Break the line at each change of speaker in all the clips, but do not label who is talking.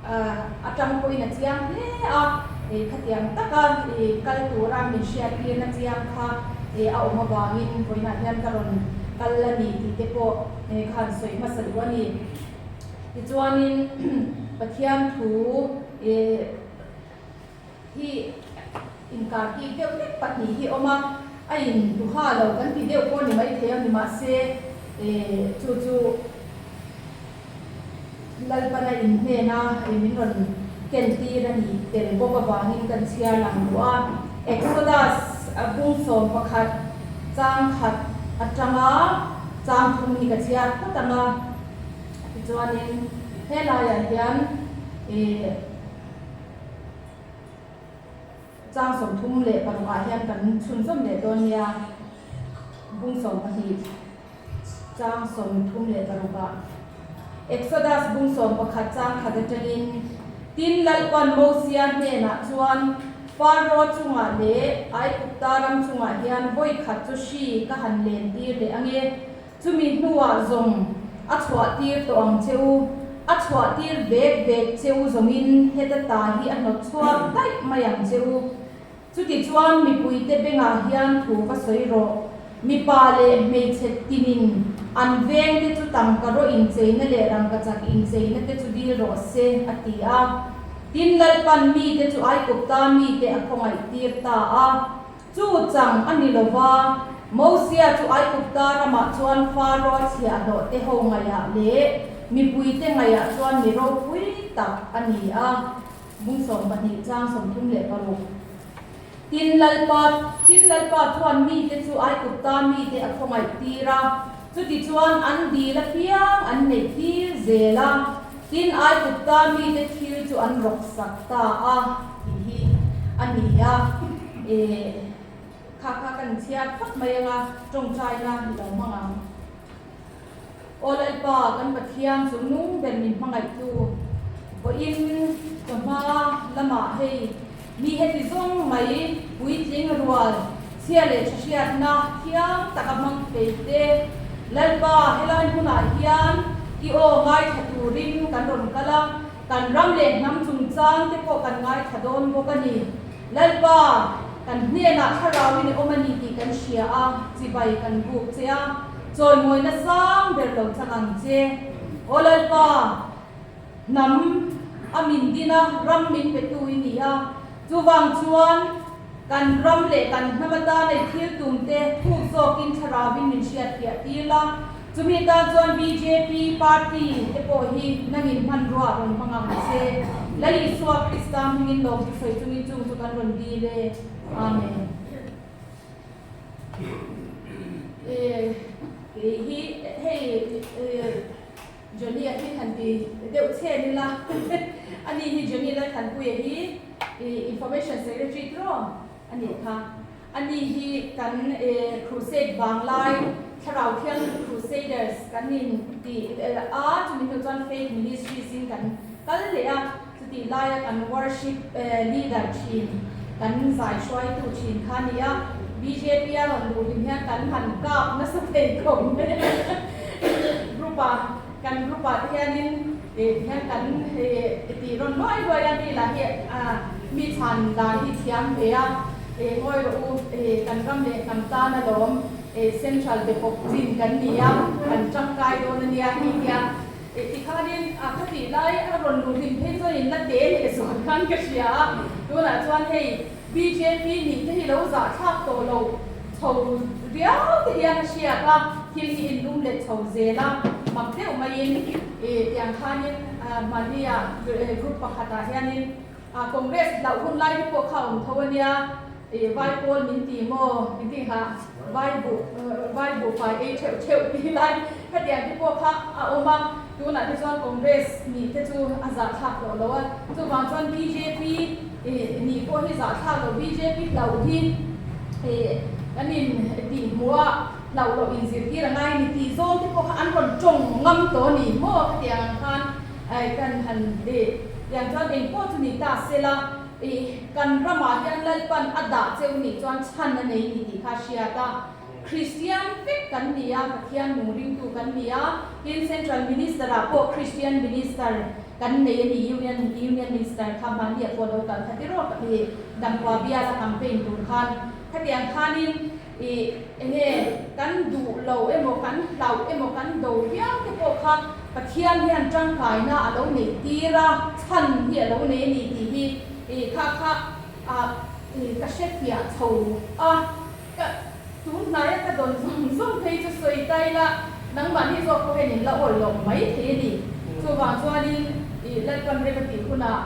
Atang pawhin a chiang hle a, khatiang taka kal tura min hriattirna chiang kha a awm avangin vawiinah hian ka rawn kal a ni tih te pawh khan sawi hmasa duh a ni. Tichuanin Pathian thu hi inkarkik deuh hlek pahnih hi awm a, a intuha lo kan ti deuh pawh a ni maithei a, nimahse chu chu Lalpana inhnena min rawn kentir a nih tel bawk avangin kan chhiar lang duh a. Exodus bung 11 chang khat atanga chang thum hi ka chhiar phawt ang a, tichuanin helaiah hian ih. Chang 36 ah hian kan chhunzawm leh dawn nia, bung 12 chang 36 ah. Exodus bung 11 chang khat atangin, Tin, Lalpan Mosia hnenah chuan, Faro chungah leh Aigupta ram chungah hian vawi khat chu hri ka han lentir leh ange, Chumi hnuah zawng a chhuahtir tawh ang che u, a chhuahtir vek vek che u zawngin heta ta hi a hnawt chhuak daih mai ang che u. Chutichuan mipuite bengah hian thu va sawi rawh. Mipa leh hmeichhe tinin an vengte chu tangka incheina leh rangkachak incheina te chu dil rawh se, a ti a. Tin, Lalpan mite chu Aigupta mite a khawngaihtir ta a. Chu chang a ni lo va, Mosia chu Aigupta ramah chuan Faro chhiahhlawh te ho ngaihah leh mipuite ngaihah chuan mi ropui tak a ni a, bung 12 chang 36. Tin, Lalpa, tin, Lalpa chuan mite chu Aigupta mite a khawngaih tir a, chutichuan an dil apiang an neih tir zel a, tin, Aigupta mite thil chu an rawksak ta a, tih hi a ni a. E, kha kha kan chhiar phawt mai anga tawngtaina i lo hmang ang. Aw Lalpa, kan Pathian chu nung ber min hmangaihtu, vawiin chawhma lamah hei mi heti zawng mai puitling rual chhia leh tha hriatna thiang taka hmang thei te, Lalpa helai hmunah hian i aw ngaithla turin kan rawn kal a, kan ram leh hnam chungchang te pawh kan ngaithla dawn bawk a ni. Lalpa, kan hnenah thlarauin i awm a ni tih kan hria a, chibai kan buk che a, chawimawina sang ber lo chang ang che. Aw Lalpa, hnam a min din a, ram min petu i ni a, chuvang chuan kan ram leh kan hnam atana i thil tum te thuk zawkin thlarauin min hriatfiah tir la, Chumi tan chuan bjp party te pawh hi nangin hmanrua rawn hmang ang che. Lal Isua Krista hmingin lawm chu sawi chungin chung chu kan rawn dil e. Amen. Kei hi hei Johnny a hi han ti deuh chhen ila ani hi Johnny Lalthanpuia hi Information Secretary tiraw a nih kha. Ani hi kan Crusade vanglai, Thlarau Thianghlim Crusaders kan in ti a, chumi hnu chuan Faith Ministries in kan kal leh a, chutih laia kan worship leader thin, kan zai hruaitu thin kha a ni a, bjp a rawn luh hlim hian kan han kap nasa thei khawp mai a, group ah, kan group ah te hianin tihian kan tih rawn luai luai a, mi lah hi mi chhan dan hi thiam ve a. Ngawi rawh u, kan ram leh hnam tan alawm Central be pawp chin kan ni a, kan tangkai dawn a nia tih hian tikhanin khatih lai a rawn luh hlim phei chuan in la te leh zual khan ka hria a, tunah chuan hei bjp nih te hi lo zahthlak tawh lo chho riau te hian a hriat a, thil hi in lum let chho zel a, mak deuh maiin tiang khanin mahnia group pakhatah hianin A Congress hlauh hun lai te pawh kha awm tho a nia, ih vai pawl min ti maw min ti kha vai buh vai buhfai ei theuh theuh tih lai khatiang te pawh kha a awm a, tunah te chuan Congress nih te chu a zahthlak tawh lo a, chuvang chuan bjp ih nih pawh hi zahthlak lo, bjp hlauh hi ih kan in tih hmuh a hlauh loh inzirtir a ngai a ni tih zawng te pawh kha an rawn tawng ngam tawh a ni maw khatiang ang khan. Ai kan han ih tiang chuan eng pawh chu ni ta sela ih kan ramah hian Lalpan a dah cheu nih chuan chhan a nei ni tih kha a hriat a, Kristian vek kan ni a, Pathian nung ringtu kan ni a, tin Central Minister ah pawh Kristian Minister kan nei a ni Union Union Minister kha hmanni ah pawh lo kal kha tiraw i Damkua biala campaign tur khan khatiang khanin i enge kan duh lo emaw kan hlauh emaw kan do viau te pawh kha Pathian hian tangkaina a lo neih tir a, chhan hi a lo nei a ni tih hi i kha kha a i ka hrefiah chho a. Ka tun hnaia ka dawn zawng zawng phei chu sawi ta ila, nangmahni zawk pawh hian in la awih loh mai thei a ni. Chuvang chuanin i Lalpan rem a tih hunah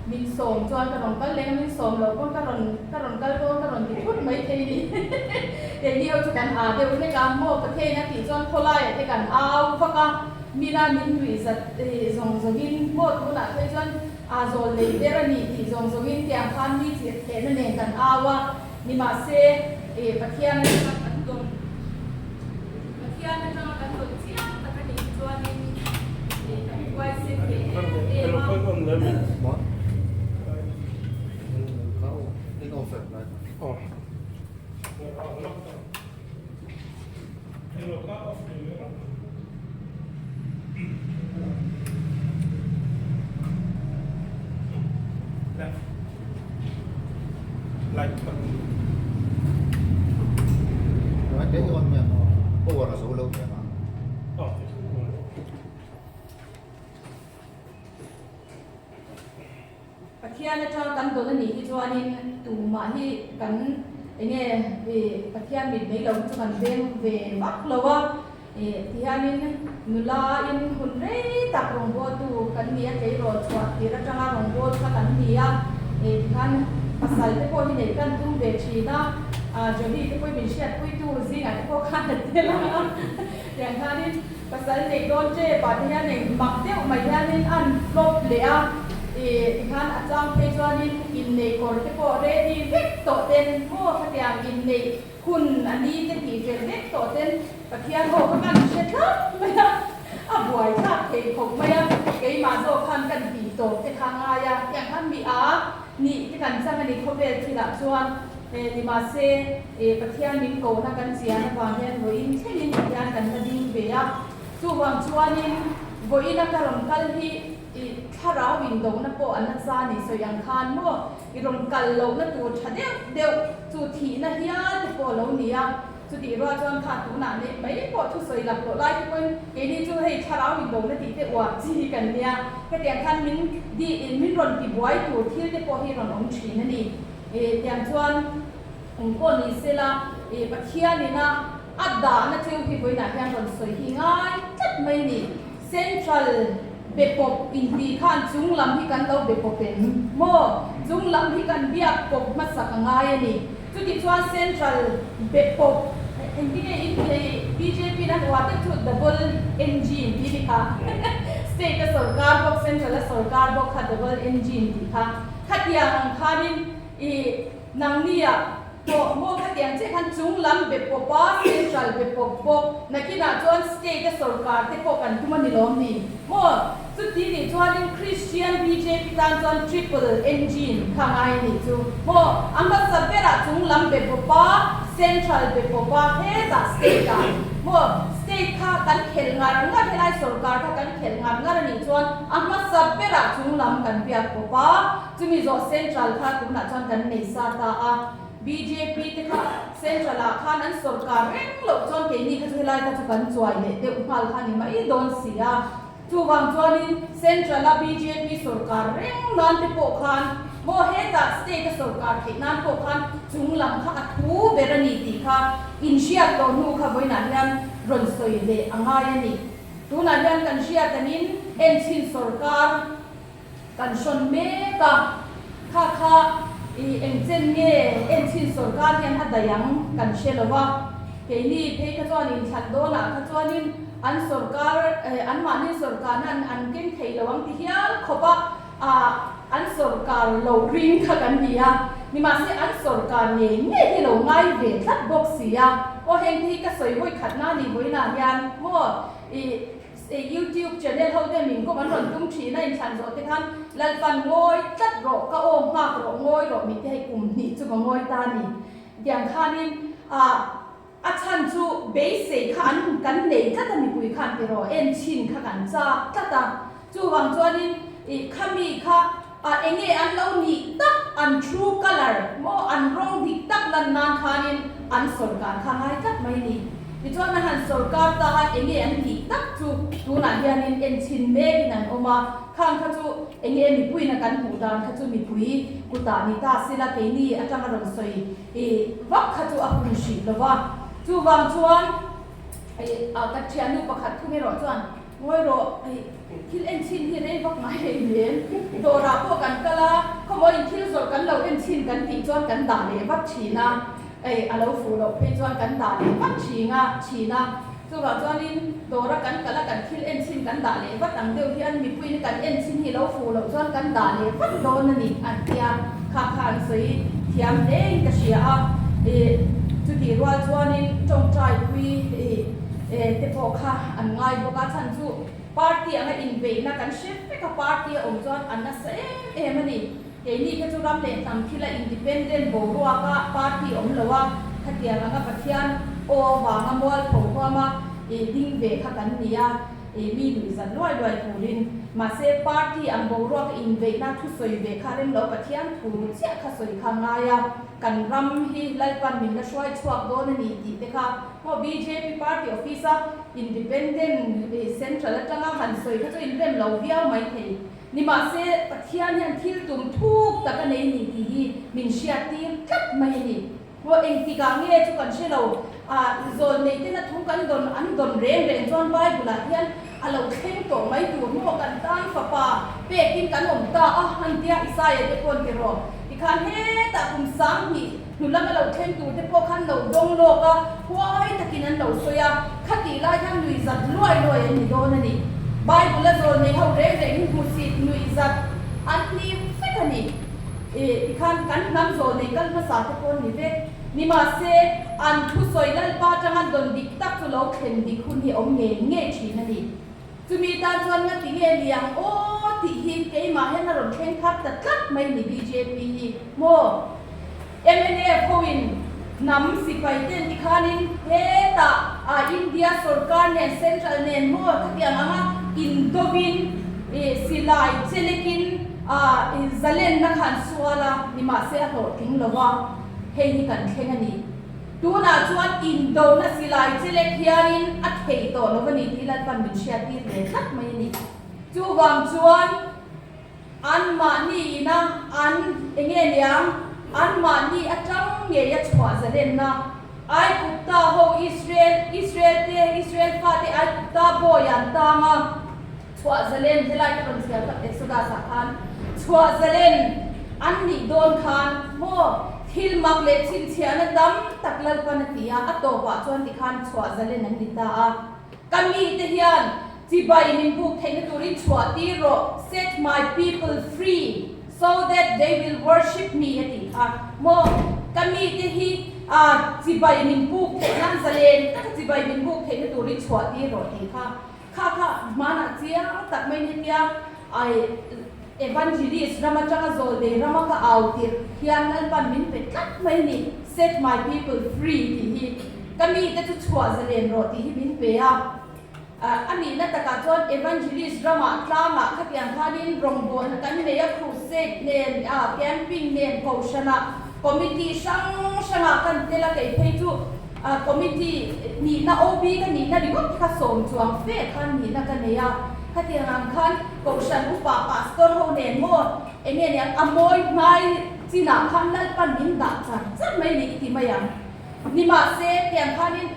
min sawm chuan ka rawn kal leng a, min sawm loh pawn ka rawn ka rawn kal dawn ka rawn ti thut mai thei a ni. Keini ho chu kan aa deuh hlek a, maw Pathian a tih chuan khawlaiah te kan au vak a, mina min nuih zat zawng zawngin maw tunah phei chuan aa zawl nei ber a ni tih zawng zawngin tiang khan mi chirh thehna nen kan au a. Nimahse, e Pathian atanga kan dawn, Pathian atanga kan dawn chiang tak a nih hi chuanin e kan huaisen ve em em a. Pathian atang kan dawn a nih hi chuanin tumah hi kan enge Pathian mit mai lo hi chu kan veng ve vak lo a. Tihianin nula in hun rei tak rawngbawltu kan ni a, tleirawl chhuah tir atanga rawngbâwl kha kan ni a, tikhan pasal te pawh hi neih kan tum ve thin a, Jolie te pawhin min hriatpuitu zingah te pawh khan a tel a, tiang khanin pasal neih dawn tep ah te hian eng mak deuh mai hianin an flop leh a, tikhan a chang phei chuanin inneih kawr te pawh ready vek tawh ten maw khatiang inneih Hun a ni te tih fel vek tawh ten Pathian ho kha kan hre tlat mai a, a buai thlak thei khawp mai a, keimah zawk khan kan tih tawp te kha ngai a, tiang khan mi a nih te kan chang a ni khawvel thilah chuan nimahse Pathian min kohna kan chian avang hian vawiin thlengin Pathian kan la ding ve a, chuvang chuanin vawiina ka rawn kal hi i thlarau indona pawh an la cha ni sawi ang khan maw I rawn kal lohna tur tha deuh deuh chu thihna hial te pawh a lo ni a, chutih rual chuan kha tunah neih mai pawh thusawi lak loh lai te pawhin keini chu hei thlarau indona tih te uar chi hi kan nia, hetiang khan min di in min rawn ti buai tur thil te pawh hi rawn awm thin a ni. Tiang chuan eng pawh ni sela Pathian ina a dahna cheu hi vawiinah hian rawn sawi hi ngai tlat mai a ni. Central be pawp intih khan chung lam hi kan lo be pawp em maw? Chung lam hi kan biak pawp hmasak a ngai a ni. Chuti chuan Central be pawp engtinge in thei bjp in an uar deuh chu double engine tih ni kha. State a sawrkar bawk Central a sawrkar bawk kha double engine tih kha. Khatiang ang khanin i nangnia Tawh maw khatiang chiah khan chung lam be pawp a, central be pawp bawk, nakinah chuan state a sorkar te pawh kan tum a ni lawm ni maw? Chuti nih chuanin Christian bjp tan chuan triple engine kha ngai a nih chu maw? A hmasa berah chung lam be pawp a, central be pawp a, hetah state ah maw? State kha kan khelh ngar ngar helai sorkar kha kan khelh ngar ngar a nih chuan a hmasa berah chung lam kan biak pawp a, Chumi zawh Central kha tunah chuan kan nei sa ta a, bjp te kha Central ah khan an sawrkar reng loh chuan keini kha chu helai kha chu kan chuai leh deuh nghal kha ni mai dawn si a. Chuvang chuanin Central a bjp sawrkar reng nan te pawh khan maw hetah state a sawrkar theih nan pawh khan chung lam kha a thu ber a ni tih kha inhriat tawh hnu kha vawiinah hian rawn sawi leh a ngai a ni. Tunah hian kan hriat angin enchhin sawrkar Kan hrawn mek a, kha kha i engchen nge enchhin sawrkar hian a daih ang kan hre lo a, keini phei kha chuan inthlan dawnah kha chuanin an sawrkar anmahni sawrkarna an an keng thei lo ang ti hial khawp a, ah an sawrkar lo ring kha kan ni a, nimahse an sawrkar ngei ngei hi lo ngai ve tlat bawk si a, aw heng te hi ka sawi vawi khatna a ni vawiinah hian maw i YouTube channel ho te min kawm an rawn tum thin a, inthlan zawh te khan Lalpan ngawi tlat rawh, ka aw nghak rawh, ngawi rawh min ti hei kum hnih chu ka ngawi ta a ni. Tiang khanin ah a chhan chu beisei kha an kan nei tlat a mipui khan ti rawh, en chhin kha kan chak tlat a. Chuvang chuanin ih khami kha. A enge an lo nih tak, an true colour maw, an rawng dik tak lan nan khanin an sawrkar kha ngai tlat mai ni. Tichuan a han sawrkar ta a, enge an tih tak chu tunah hianin enchhin mekin an awm a, khang kha chu enge mipuiin a kan hmuh dan kha chu mipui kutah ni ta sila keini atanga rawn sawi vak kha chu a hun hrih lo va. Chuvang chuan ka thiannu pakhat thung erawh chuan Ngawi rawh, hei thil en chhin hi rei vak ngai leh hmel. Dawrah pawh kan kal a, khawmawiin thil zawrh kan lo en chhin kan tih chuan kan dah leh vat thin a, hei a lo fuh loh phei chuan kan dah leh vat thin a, thin a. Chuvang chuanin dawra kan kal a kan thil en chhin kan dah leh vat ang deuh hian mipuiin kan en chhin hi lo fuh loh chuan kan dah leh vat dawn a ni an ti a, kha kha an sawi thiam hlein ka hria a. Ih chutih rual chuanin tawngtai pui ih. Te pawh kha an ngai bawk a, chhan chu party anga inbeihna kan hre vek a, party a awm chuan an nasa em em a ni. Keini kha chu ram leh hnam thila independent boruak a party awm lo a, khatiang anga Pathian aw avanga mualpho huama ding ve kha kan ni a, mi nuihzat luai luai turin. Mahse party ang boruak a inbeihna thusawi ve kha rem lo, Pathian thu chiah kha sawi kha ngai a, kan ram hi Lalpan min la hruai chhuak dawn a ni tih te kha Maw bjp party office a independent central atanga han sawi kha chu inrem lo viau mai thei. Nimahse Pathian hian thil tum thuk tak a nei ni tih hi min hriat tir tlat mai a ni. Maw engtikah nge chu kan hre lo, ah zawn nei tena thu kan dawn an dawn reng reng chuan Bible ah hian a lo thleng tawh mai tur maw kan tan fapa pekin kan awm ta a han tia Isaiah te pawh an ti rawh. Tikhan hetah kum 2000 Hnu lama lo thleng tur te pawh khan lo dawng lawk a, huai takin an lo sawi a, khatih lai khan nui zat luai luai an ni dawn a ni. Bible a zawl nei ho reng reng hi hmusit nui zat an ni vek a ni. Ih, tikhan kan hnam zawl nei kal hmasa te pawh an ni vek. Nimahse, an thusawi Lalpa atanga dawn dik tak chu lo thlen dik hun hi awm ngei ngei thin a ni. Chumi tan chuan ngati nge liang aw tih hi keimah hian a rawn thleng thar ta tlat mai ni bjp hi maw? Mnf hoin hnam sipai ten tikhanin hetah ah India sorkar nen central nen maw khatiang anga indovin ih silai chelekin ah zalenna kha an sual a nimahse a hlawhtling lo a hei hi kan thleng a ni. Tunah chuan indona silai chelek hianin a thei tawh lo a ni tih Lalpan min hriattir ve tlat mai a ni. Chuvang chuan anmahni ina an enge niang, anmahni atang ngei a chhuah zalenna Aigupta ho Israel, Israel te, Israel fate Aigupta bawi an tang a, chhuah zalen helai ka rawn chhiar tak Exodus ah khan chhuah zalen an nih dawn khan maw thil mak leh chhinchhiahna tam tak Lalpan a ti a, a tawpah chuan tikhan chhuah zalen an ni ta a, ka mite hian chibai min buk theihna turin chhuah tir rawh, set my people free so that they will worship me a tih kha maw ka mite hi chibai min buk theih nan zalen taka chibai min buk theihna turin chhuah tir rawh tih kha. Kha kha hmanah chiang tak mai hetia ai Evangelist ram atanga zawlnei rama ka au tirh hian Lalpan min pe tlat mai ni, Set my people free tih hi ka mite chu chhuah zalen rawh tih hi min pe a. A nihna takah chuan Evangelist ramah tlangah khatiang khanin rawngbawlna kan nei a, crusade nen, camping nen, kohhranah committee hrang hrangah kan tel a, kei phei chu Committee nihna OB ka nihna ringawt kha sawm chuang fe khan nihna ka nei a, khatiang ang khan Kohhran upa Pastor ho nen maw eng nge niang a mawi hmai chinah khan Lalpan min dah char char mai ni i ti mai ang. Nimahse tiang khanin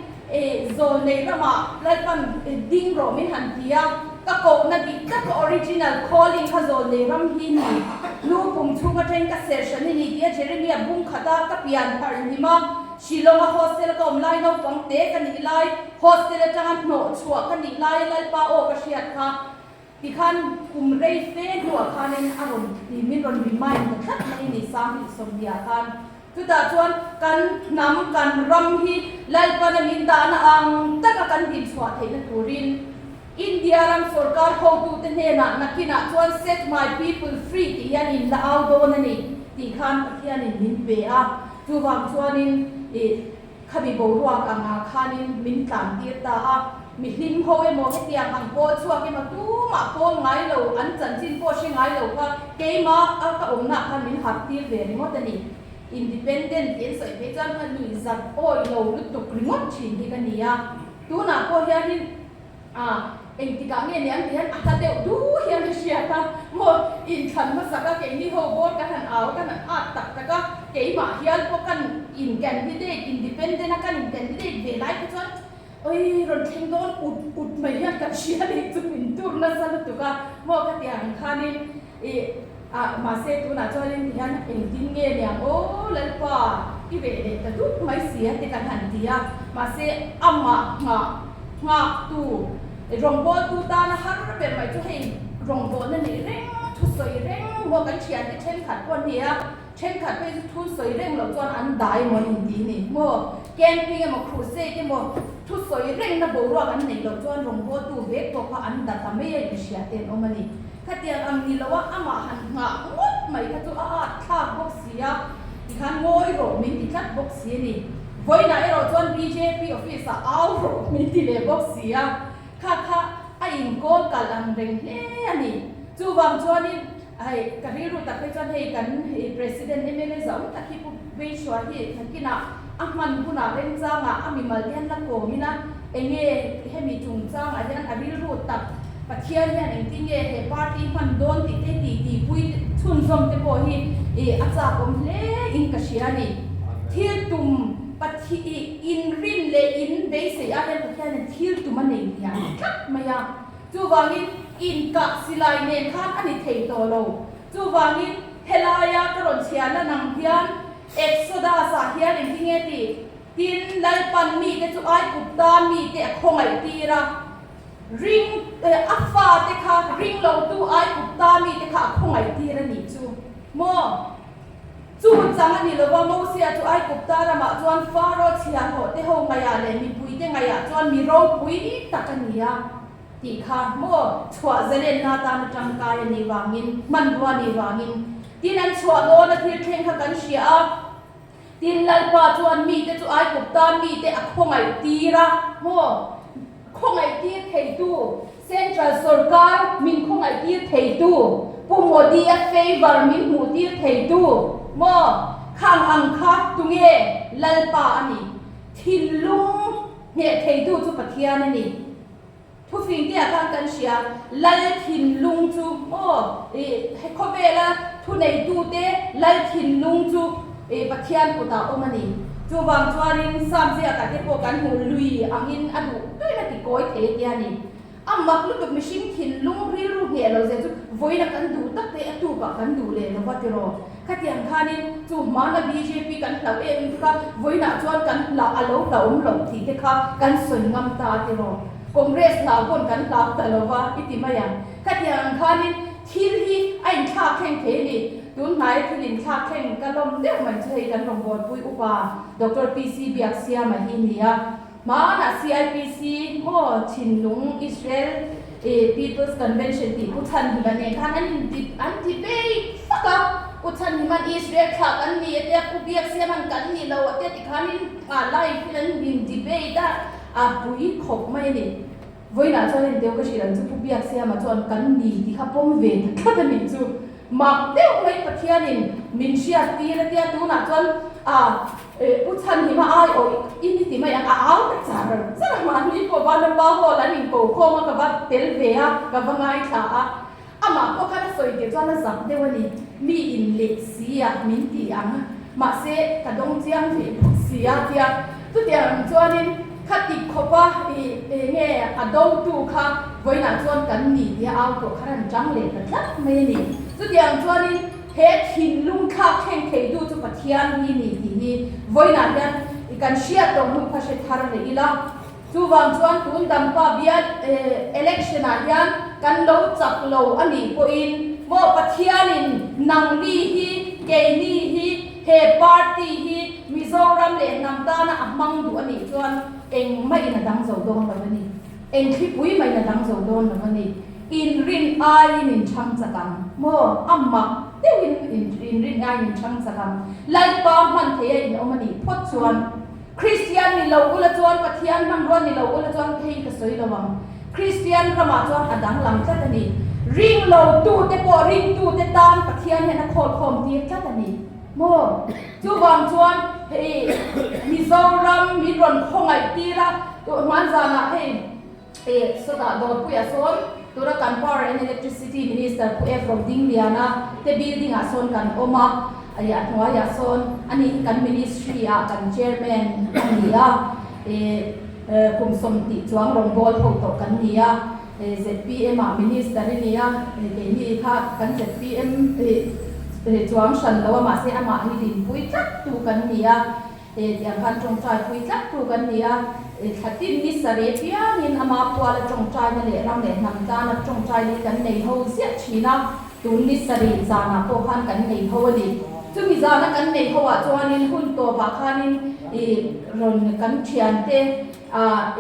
zawl nei ramah Lalpan ding rawh min han ti a, ka kohna dik tak ka original calling kha zawl nei ram hi ni. Nu pum chhung atangin ka ser hran i ni tia Jeremiah bung khata ka pian pharh hlim a, Shillong-a hostel ka awm lai naupang te ka nih lai, hostel atanga hnawh chhuah ka nih laia Lalpa aw ka hriat kha tikhan kum rei fe hnuah khanin a rawn ti min rawn remind ta tlat mai a ni Sanghnih sawmhnih-ah khan. Chutah chuan kan hnam, kan ram hi Lalpana min dahna ang taka kan dinchhuah theihna turin India ram sorkar hotute hnenah nakinah chuan set my people free tih hian in la au dawn a ni tih khan Pathianin min pe a. Chuvang chuanin ih khami boruak angah khanin min tlan tir ta a. Mi hlim ho emaw hetiang ang pawl chhuak emaw tumah pawl ngai lo, an chanchin pawh hre ngai lo kha keimah a ka awmnaah khan min harh tir ve ringawt a ni. Independent tih an sawi phei chuan ka nuih zat awih lo lutuk ringawt thin hi ka ni a. Tunah pawh hianin a engtikah nge ni an tih hian a hla deuh du hian ka hriat a, maw inthlan hmasak a keini ho bawr kan han au kan han at tak tak a, keimah hial pawh kan in candidate independent a kan in candidate ve lai kha chuan Oi, rawn thleng dawn ut ut mai hian kan hria nih chu min tur nasa lutuk a, maw ka ti ang khanin ih ah mahse tunah chuanin ti hian engtin nge niang aw Lalpa i reh leh ta duk mai si a ti kan han ti a, mahse amah nghah nghaktu rawngbawltu tana har ber mai chu hei rawngbawlna neih reng thusawi reng maw kan thiante thenkhat pawh an ni a. Thenkhat phei chu thu sawi reng loh chuan an dai emaw an inti ni maw? Camping emaw crusade emaw thu sawi rengna boruak an neih loh chuan rawngbawltu vek pawh kha an da ta mai a inhria te an awm a ni. Khatiang ang ni loa amah han nghah ngawt mai kha chu a at thlak bawk si a, tikhan ngawi rawh min ti tlat bawk si a ni. Vawiinah erawh chuan bjp office ah au rawh min ti leh bawk si a, kha kha a inkawl kalh ang reng hle a ni. Chuvang chuanin Hei, ka rilru tak phei chuan hei kan President mla zau tak hi Pu Veishua hi nakinah a hman hunah remchangah a mimal te hian la kawmin a, enge hemi chungchangah hian a rilru tak Pathian hian engtin nge he party hman dawn tih te ti tihpui chhunzawm te pawh hi a chak awm hle in ka hria a ni. Thil tum Pathian inrin leh in beisei ah hian Pathianin thil tum a nei lian tlat mai a. Chuvangin inkah silai nen khan a ni thei tawh lo. Chuvangin helaia ka rawn chhiar la nang hian Exodus-ah hian engti nge ti? Tin, Lalpan mite chu Aigupta mite a khawngaih tir a, ring a fate kha ring lotu Aigupta mite kha a khawngaih tir a nih chu maw? Chu chang a ni lova, Mosia chu Aigupta ramah chuan Faro chhiahhlawhte ho ngaihah leh mipuite ngaihah chuan mi ropui tak a ni a tih kha maw chhuah zalenna atana tangkai a nih vangin, hmanrua a nih vangin. Tin, an chhuah dawna thil thleng kha kan hria a. Tin, Lalpa chuan mite chu Aigupta mite a khawngaih tir a maw? Khawngaih tir theitu, Central sorkar min khawngaih tir theitu, Pu Modi-a favour min hmuh tir theitu maw? Khang ang kha tunge Lalpa a ni? Thinlung hneh theitu chu Pathian a ni. Thufing te ah khan kan hria, Lal thinlung chu maw ih khawvela thuneitute Lal thinlung chu ih Pathian kutah awm a ni. Chuvang chuanin Sam ziakah te pawh kan hmuh lui angin a duh tuin a ti kawi thei a tia ni. A mak lutuk mihring thinlung rilru ngheh lo zia chu vawiina kan duh tak te a tukah kan duh leh lo va tiraw. Khatiang khanin chu hmana bjp kan hlauh em em kha vawiinah chuan kan hlah a lo hlauhawm loh tih te kha kan sawi ngam ta a tiraw. Congress hlau pawn kan hlau ta lo va i ti mai ang. Khatiang ang khanin thil hi a inthlak thleng thei a ni. Tun hnaia thil inthlak thleng ka lawm deuh mai chu hei kan rawngbawlpui upa Doctor PC Biaksiama hi a ni a. Hmanah CIPC maw Thinlung Israel People's Convention tih Pu Chhanhima nen khan an in an ti vei fak a, Pu Chhanhima'n Israel thlah kan ni a tia, Pu Biaksiama'n kan ni lo a tia tikhanin a live in an in debate a, a pui khawp mai a ni. Vawiinah chuan en deuh ka hrilh ang chu Pu Biaksiama chuan kan ni tih kha pawm ve ta tlat a nih chu. Mak deuh mai Pathianin min hriat tir a tia tunah chuan a Pu Chhanhima ai awih i ni ti mai ang a au ta char char a mahni pawh Vanapa Hall an inko khawm a ka va tel ve a ka va ngaithla a amah pawh khan a sawi tir chuan a zak deuh a ni mi in leh si a min ti ang mahse ka dawng chiang ve bawk si a tia chutiang ang chuanin khati khawpa i enge a dotu kha vawiinah chuan kan ni tia au pawh khan an tang leh ta tlat mai a ni chutiang chuanin He thinlung thlak thleng theitu chu Pathian hi ni tih hi vawiinah hian kan hriat tawh hnu kha hre thar leh ila. Chuvang chuan tun dampa bial election ah hian kan lo chak lo a nih pawhin maw Pathianin nangni hi, keini hi, he party hi Mizoram leh hnam tana a hmang duh a nih chuan engmah in a dang zo dawn lo a ni. Eng thlipui mah in a dang zo dawn lo a ni. Inrin aiin in chhang chak ang maw? A mak deuhin inrin aiin in chhang chak ang. Lalpa hman theia in awm a nih phawt chuan. Kristian ni lo ula chuan Pathian hmanrua ni lo ula chuan hei ka sawi lo ang. Kristian ramah chuan a danglam tlat a ni. Ring lo tute pawh ringtute tan Pathian hian a khawlkhawm tir tlat a ni. Maw? Chuvang chuan hei Mizoram min rawn khawngaih tir a, hmanzanah hei sawtah Dawrpuiah sawn tuna kan Power and Electricity Minister Pu F. Rodingliana te building ah sawn kan awm a, a hnuaiah sawn ani hi kan ministry ah kan chairman a ni a, kum 70 chuang rawngbâwl ho tawh kan ni a, Zpm ah minister i ni a, keini kha kan zpm chuang hran lo a, mahse amah hi dinpui tlat tu kan ni a, tiang khan tawngtai pui tlat tu kan ni a, thla tin ni sarih apiangin ama puala tawngtaina leh ram leh hnam tana tawngtai hi kan nei ho ziah thin a, tun ni sarih zanah pawh khan kan nei ho a ni. Chumi zana kan nei ho ah chuanin hun tawpah khanin rawn kan thiante ah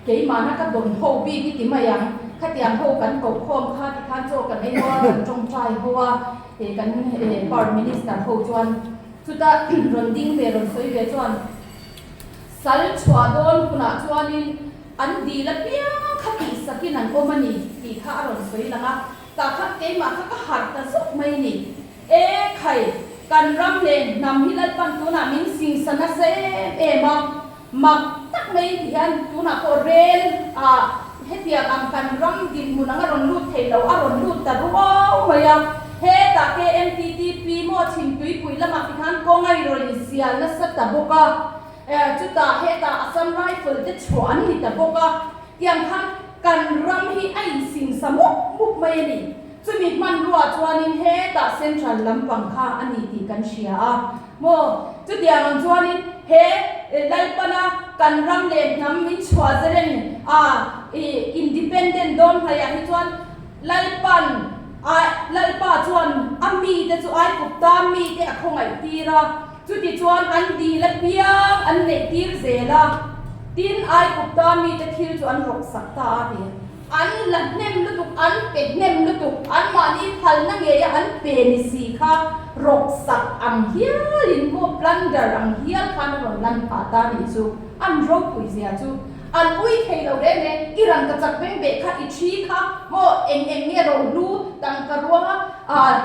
Keimahna ka dawn ho bik i ti mai ang, khatiang ho kan koh khawm kha ti khan chaw kan ei ho a, kan tawngtai ho a, kan Power Minister ho chuan chuta rawn ding ve rawn sawi ve chuan sal chhuah dawn hunah chuanin an dil apiang kha tihsakin an awm a ni tih kha a rawn sawi lang a, tah khan keimah kha ka harh ta zawk mai a ni. E khai, kan ram leh hnam hi Lalpan tunah min singsa nasa em em a, Mak tak mai ti hian tunah pawh rel ah hetiang ang kan ram dinhmun ang a rawn lut thei lo, a rawn lut ta ruau mai a. Hetah KMTTP maw Chhimtuipui lamah ti khan kawng a rawn insial nasa ta bawk a, chutah hetah Assam Rifle te chhuah an ni ta bawk a, tiang khan kan ram hi a insingsa mup mup mai a ni. Chumi hmanrua chuanin hetah Central lampang kha a ni tih kan hria a. Maw? Chutiang ang chuanin he Lalpana kan ram leh hnam min chhuah zelen a i independent dawn hnaihah hi chuan Lalpan a Lalpa chuan a mite chu Aigupta mite a khawngaih tir a, chuti chuan an dil apiang an neih tir zel a, tin Aigupta mite thil chu an rawksak ta a ti. An la hnem lutuk, an pe hnem lutuk, anmahni phalna ngeia an pe ni si kha rawksak ang hialin maw plunder ang hial khan a rawn lan phah ta nih chu, an ropui zia chu an ui thei lo reng e, i rang ka chak beng beh kha i thi kha maw eng eng nge rohlu tangka ruanga ah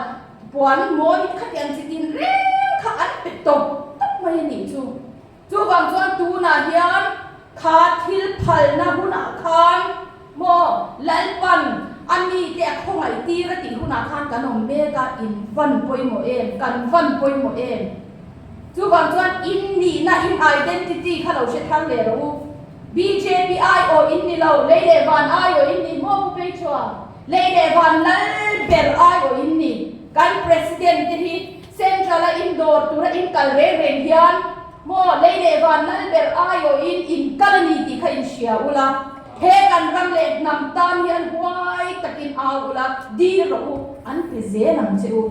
puan mawi khatiang chi tin reng kha an pe tawp tawp mai a nih chu. Chuvang chuan tunah hian kha thil phalna hunah khan maw Lalpan a mite a khawngaih tir a tih hunah khan kan awm mek a, in van pawimawh em, kan van pawimawh em. Chuvang chuan in nihna, in identity kha lo hre thar leh rawh u. Bjp aiawh in ni lo, lei leh van aiawh in ni maw Pu Peichua? Lei leh van lal ber aiawh in ni. Kan President te hi Central a in dawr tura in kal reng reng hian maw lei leh van lal ber aiawhin in kal a ni tih kha in hria ula, he kan ram leh hnam tan hian huai takin au ula, dil rawh u, an pe zel ang che u.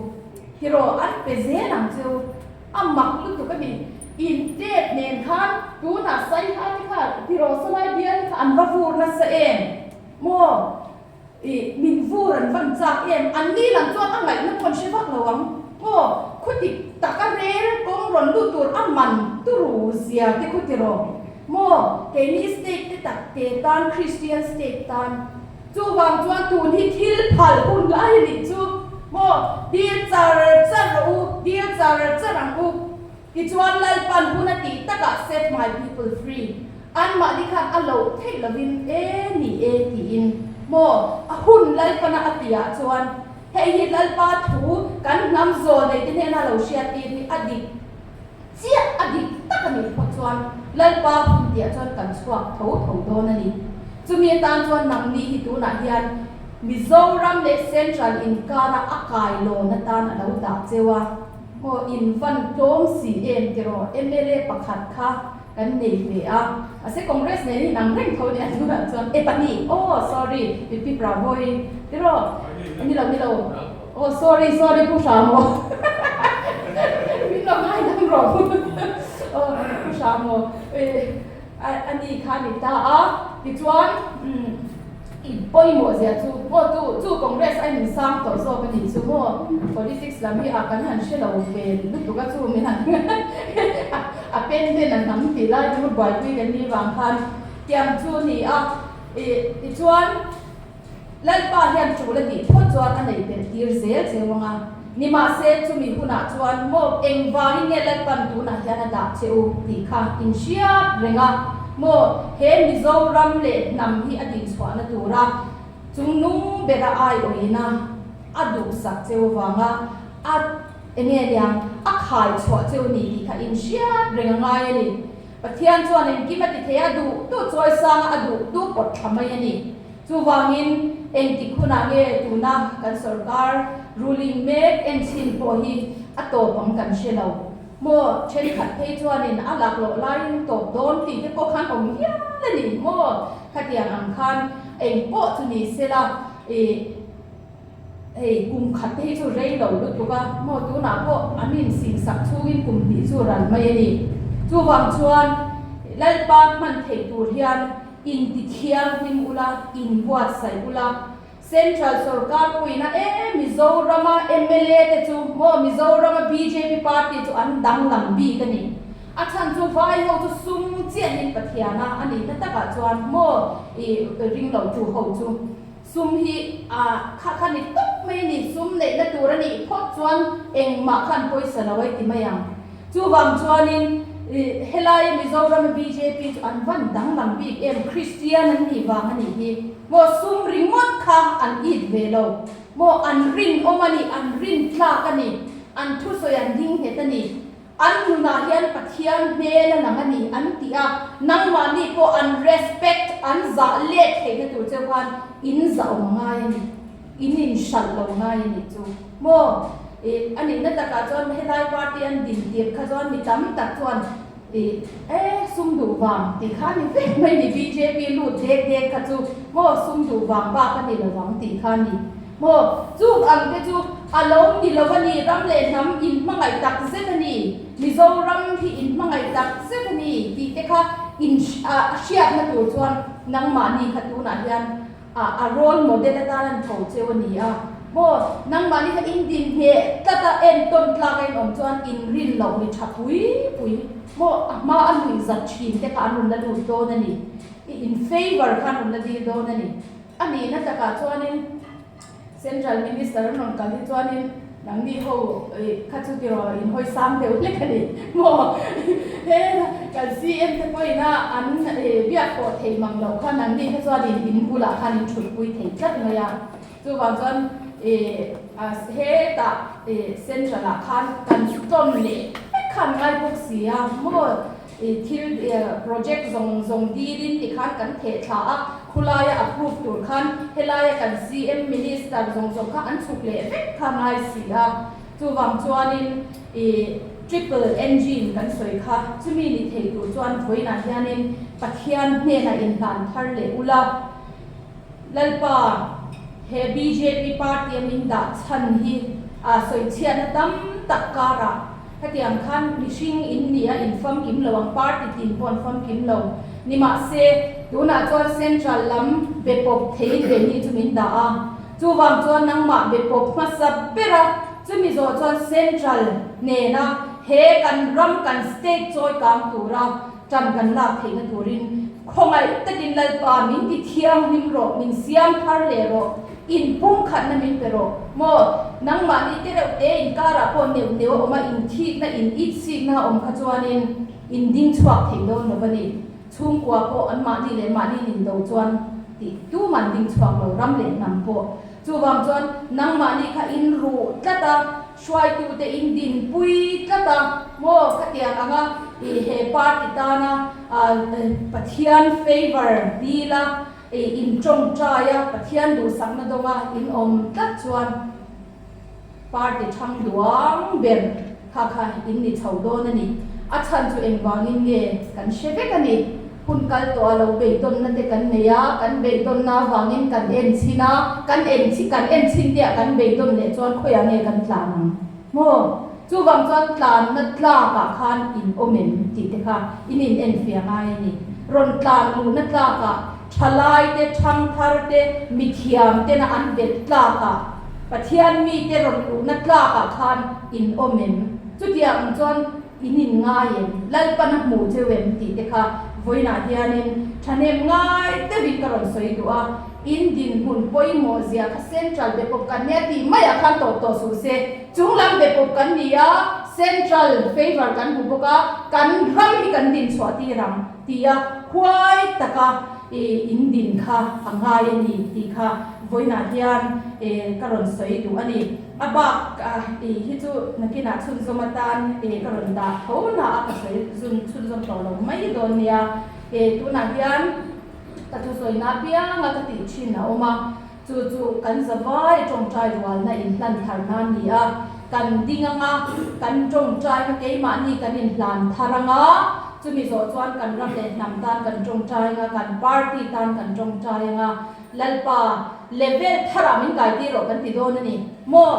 Tiraw, an pe zel ang che u. A mak lutuk a ni. In tet nen khan tunah Saiha te kha tiraw Salai bial te kha an va vur nasa em maw? Ih, min vur an van chak em? An ni lam chuan a ngaihna pawh an hre vak lo ang. Aw, khuti taka rel kawng rawn lut tur a man turu zia te khuti rawh. Maw, keini state te tak te tan, Christian state tan. Chuvang chuan tun hi thil phal hun lai a nih chu. Maw, dil char char rawh u, dil char char ang u. Tichuan Lalpan hun a tih takah set my people free anmahni khan a loh theih lovin e ni e tiin maw a hun Lalpana a tihah chuan hei hi Lalpa thu kan hnam zawl neite hnena lo hriat tir hi a dik chiah a dik tak a nih phawt chuan Lalpa hun tihah chuan kan chhuak tho tho dawn a ni. Chumi atan chuan nangni hi tunah hian Mizoram leh Central inkara a kailawn atan a lo dah cheu a. Aw in van tlawm si em tiraw mla pakhat kha kan nei ve a mahse congress nen hi nang reng tho nia tunah chuan e pahnih aw sorry pipi prabhoi tiraw ni lo ni lo aw sorry sorry pu hram aw min lo ngaidam rawh aw pu hram aw a ni kha ni ta a tichuan. I pawimawh zia chu maw tu chu Congress a in sang tawh zawk a nih chu maw politics lam hi a kan han hre lo ve lutuk a chu min han a pen ten a hnam tih lai chu buaipui kan nih vang khan tiang chu a ni a i tichuan Lalpa hian tul a tih phawt chuan a nei belh tir zel cheu ang a nimahse chumi hunah chuan maw engvangin nge Lalpan tunah hian a dah che u tih kha in hriat reng a. Maw, he Mizoram leh hnam hi a dinchhuahna tura chungnung bera aiawina a duhsak cheu avanga a enge nia a khai chhuah cheu ni tih kha inhriat reng a ngai a ni. Pathian chuan engkim a ti thei a, duh duh chawi sanga a duh duh pawt thla mai a ni. Chuvangin engtik hunah nge tuna kan sorkar ruling mek enchhin pawh hi a tawp ang kan hre lo. Maw, thenkhat phei chuanin a laklawh laiin tawp dawn tih te pawh khan awm hial a ni maw? Khatiang ang khan eng pawh chu ni sela ih hei kum khat te hi chu rei lo lutuk a maw tunah pawh an insingsak chhungin kum hnih chu ral mai a ni. Chuvang chuan Lalpa hman theih tur hian intithianghlim ula, inbuatsaih ula, Central sorkar puina e Mizorama mla te chu maw Mizorama bjp party chu an danglam bik a ni. A chhan chu vai ho chu sum chiahin Pathiana a nihna takah chuan maw i ring lo tu ho chu sum hi a kha kha ni tawp mai a ni. Sum neihna tur a nih phawt chuan engmah khan pawisa lo ai ti mai ang. Chuvang chuanin helaia Mizorama bjp chu an van danglam bik em, Kristian an nih vang a nih hi. Maw sum ringawt kha an it ve lo. Maw an rinawm a ni, an rintlak a ni, an thusawi an ding nghet a ni. An nunah hian Pathian hmel a lang a ni an ti a, nangmahni pawh an respect, an zah let theihna tur cheu khan in zah awm ngai a ni. In inhralh lo ngai a nih chu maw? Ih, a nihna takah chuan helai party an din tirh kha chuan mi tam tak chuan ih, e, sum duh vang tih kha a ni vek mai ni, bjp lut dek dek kha chu maw sum duh vang bak a ni lo ang tih kha a ni maw? Chuk ang te chu a lo ni lo a ni, ram leh hnam inhmangaih tak zet a ni, Mizoram hi inhmangaih tak zet a ni tih te kha in a hriatna tur chuan nangmahni kha tunah hian A a role model atan an tho cheu a ni a maw? Nangmahni kha in din hneh tlat a, entawn tlak a in awm chuan in rin loh mi tha pui pui maw? A hma a nuih zat thin te kha an rawn la lut dawn a ni. I in favour kha an rawn la dil dawn a ni. A nihna takah chuanin Central Minister an rawn kal hi chuanin Nangni ho kha chu tiraw in hawi sang deuh hlek a ni maw? He kan CM te pawhin a an biak pawh thei mang loh kha nangni kha chuan in in bulah khan in thutpui thei tlat mai a. Chuvang chuan hetah central ah khan kan tawn leh vek khan ngai bawk si a maw? Thil project zawng zawng dilin tikhan kan theh thla a, khulaia approve tur khan helaia kan CM Minister zawng zawng kha an chhuk leh vek kha ngai si a. Chuvang chuanin i triple engine kan sawi kha chumi ni thei tur chuan vawiinah hianin Pathian hnenah inhlan thar leh ula. Lalpa, he bjp party a min dah chhan hi a sawichhiatna tam tak karah Hetiang khan mihring in nia in famkim lo ang, party tin pawh an famkim lo. Nimahse, tunah chuan central lam be pawp theiin keini chu min dah a. Chuvang chuan nangmah be pawp hmasa ber a, chumi zawh chuan central nena he kan ram kan state chawi kang tura tan kan lak theihna turin khawngaih takin Lalpa min ti thianghlim rawh, min siam thar leh rawh. Inpumkhatna min pe rawh. Maw, nangmahni te reuh te inkarah pawh neuh neuh a awm a, inthikna, in itsikna a awm kha chuanin in ding chhuak thei dawn lo va ni. Chhungkua pawh anmahni leh mahni nin do chuan tih tuman ding chhuak lo, ram leh hnam pawh. Chuvang chuan nangmahni kha in ruh tlat a, hruaitute in dinpui tlat a, maw, khatiang anga i he party tana Pathian favour dil a, I in tawngtai a, Pathian duhsakna dawnga in awm tlat chuan party thang duang ber kha kha in ni chho dawn a ni. A chhan chu engvangin nge kan hre vek a ni. Hun kal tawh a lo beidawnna te kan nei a, kan beidawnna avangin kan en chhin a, kan en chhin kan en chhin te ah kan beidawn leh chuan khawiah nge kan tlan ang maw? Chuvang chuan tlanna tlakah khan in awm em tih te kha in in enfiah ngai a ni. Rawn tlan luhna tlakah. Thalai te, thangthar te, mithiam tena an belh tlak ah, Pathian mite rawn luhna tlak ah khan in awm em? Chutiang ang chuan in in ngai em? Lalpan a hmu cheu em? tih te kha vawiinah hianin thahnem ngai deuhin ka rawn sawi duh a, in dinhmun pawimawh zia kha Central be pawp kan nia tih maiah khan tawp tawh suh se. Chunglam be pawp kan ni a, Central favour kan hmu bawk a, kan ram hi kan dinchhuah tir ang. Tia huai taka in din kha a ngai a ni tih kha vawiinah hian ka rawn sawi duh a ni. A bak hi chu nakinah chhunzawm atan ka rawn dah tho na a, ka sawi zun chhunzawm tawh lo mai dawn nia. Tunah hian ka thusawi na apianga ka tih thin a awm a, chu chu kan zavai tawngtai rualna inhlan tharna a ni a, kan ding anga kan tawngtai kha keimahni kan inhlan thar anga, chumi zawh chuan kan ram leh hnam tan kan tawngtai anga, kan party tan kan tawngtai anga, Lalpa level tharah min kai tir rawh kan ti dawn a ni maw?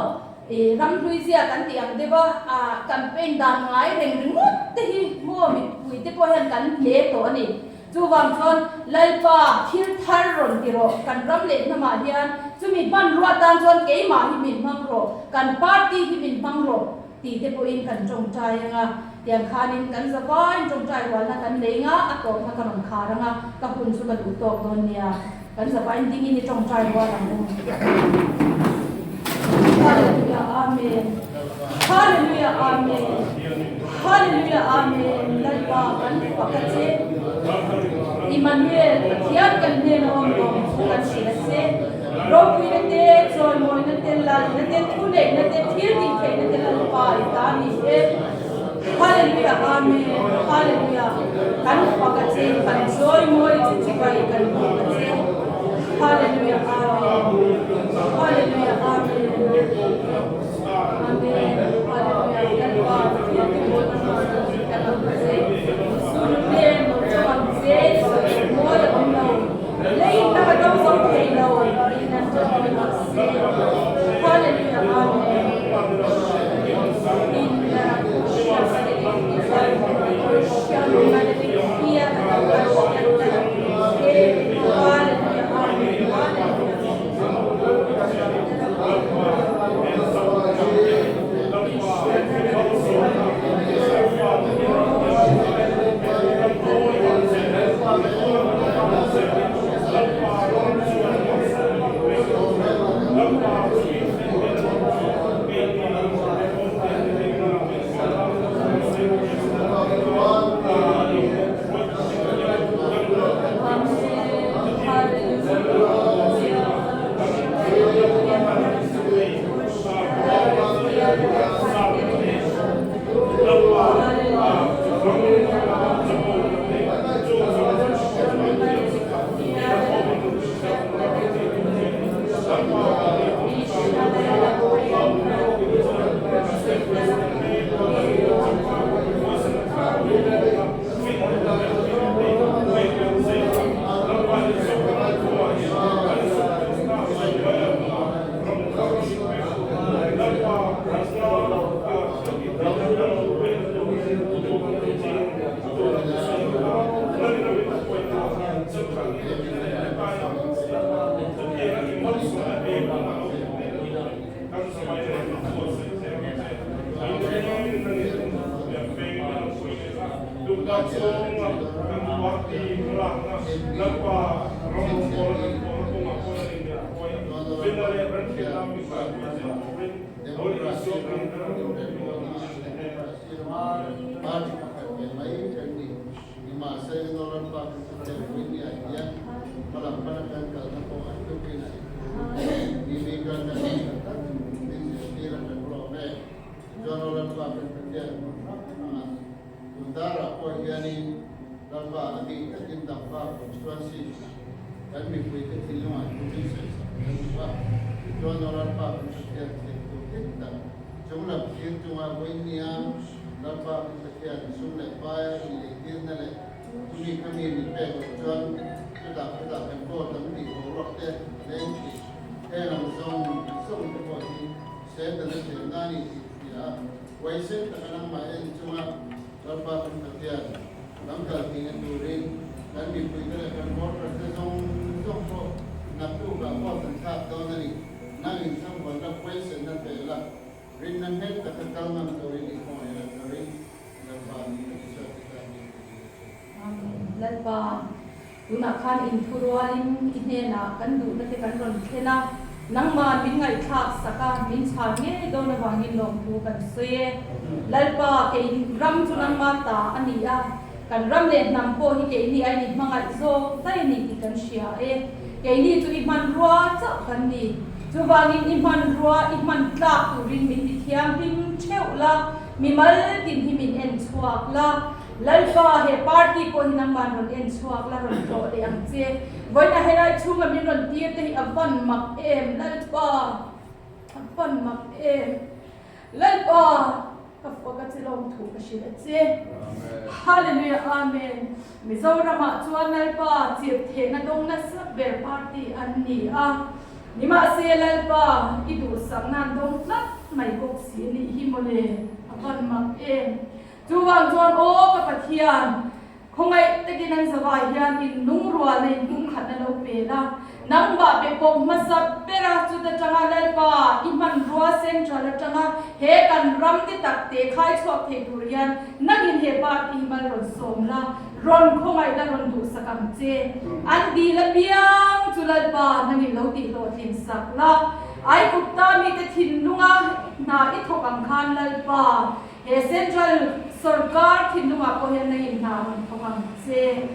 I ramhlui zia kan tih ang deuh a, ah campaign dan ngai reng ringawt te hi maw mipui te pawh hian kan hle tawh a ni. Chuvang chuan Lalpa thil thar rawn ti rawh, kan ram leh hnamah hian chumi hmanrua tan chuan keimah hi min hmang rawh, kan party hi min hmang rawh tih te pawhin kan tawngtai ang a, tiang khanin kan zavain tawngtai rualna kan nei nga, a tawpna ka rawn khar ang a, ka hun chu ka duh tawk dawn nia, kan zavain dingin i tawngtai rual ang u. Hallelujah Amen Hallelujah Amen Hallelujah Amen Lalpa kan fak a che Immanuel Pathian kan hnen a awm lawm thu kan hrilh a che Ropuina te chawimawina te lalna te thuneihna te thil tih theihna te Lalpa i ta ni e Hallelujah Amen Hallelujah kan fak a che kan chawimawi che chibai kan buk a che Hallelujah Amen Hallelujah Amen Amen Hallelujah Lalpa Pathian te mawi hma kan hrilh tak ang che Sunte lo chawng ang che sawi mawi a awm lo lei tak a do zo thei lo in an chawi rawh se Hallelujah Amen In
Kan mipuite leh kan voters te zawng zawng pawh naktukah vote an thlak dawn a ni. Nang in thlangvawnna huaisenna pe la, rinna nghet taka kal ngam turin i hmangaih la ka ring, Lalpa ni ka Isua Krista hming ka dil a che.
Amen. Lalpa, tunah khan inthurualin i hnenah kan duhna te kan rawn thlen a, nangmah min ngaihthlak sak a, min chhan ngei dawn avangin lawmthu kan sawi e. Lalpa, kei ram chu nangmah ta a ni a, Kan ram leh hnam pawh hi keini aiin i hmangaih zawk daih a ni tih kan hria e. Keini chu i hmanrua chauh kan ni. Chuvangin i hmanrua i hman tlak turin min ti thianghlim theuh la, mimal tin hi min en chhuak la. Lalpa, he party pawh hi nangman rawn en chhuak la, rawn tlawh leh ang che. Vawiina helai chhunga min rawn tir te hi a van mak em, Lalpa, a van mak em. Lalpa, ka fuh ka che lawm thu ka hrilh a che. Hallelujah Amen. Mizoram ah chuan Lalpa chirh thehna dawng nasa ber party an ni a. Nimahse Lalpa i duhsak nan dawng tlat mai bawk si a nih hi mawle, a van mak em. Chuvang chuan aw ka Pathian, Khawngaih takin an zavai hian in lungrualna in pumkhatna lo pe la, nangmah pe pawp hmasa bera chuta tanga Lalpa i hmanrua central atanga he kan ram te tak te khai chhuak thei tur hian nangin he party hi mal rawn sawm la, rawn khawngaih la rawn duhsak ang che. An dil apiang chu Lalpa nangin lo tihhlawhtlin sak la, Aigupta mite thinlunga hna i thawk ang khan Lalpa, He Central Sorkar thinlungah pawh hian nangin hna rawn thawk ang che.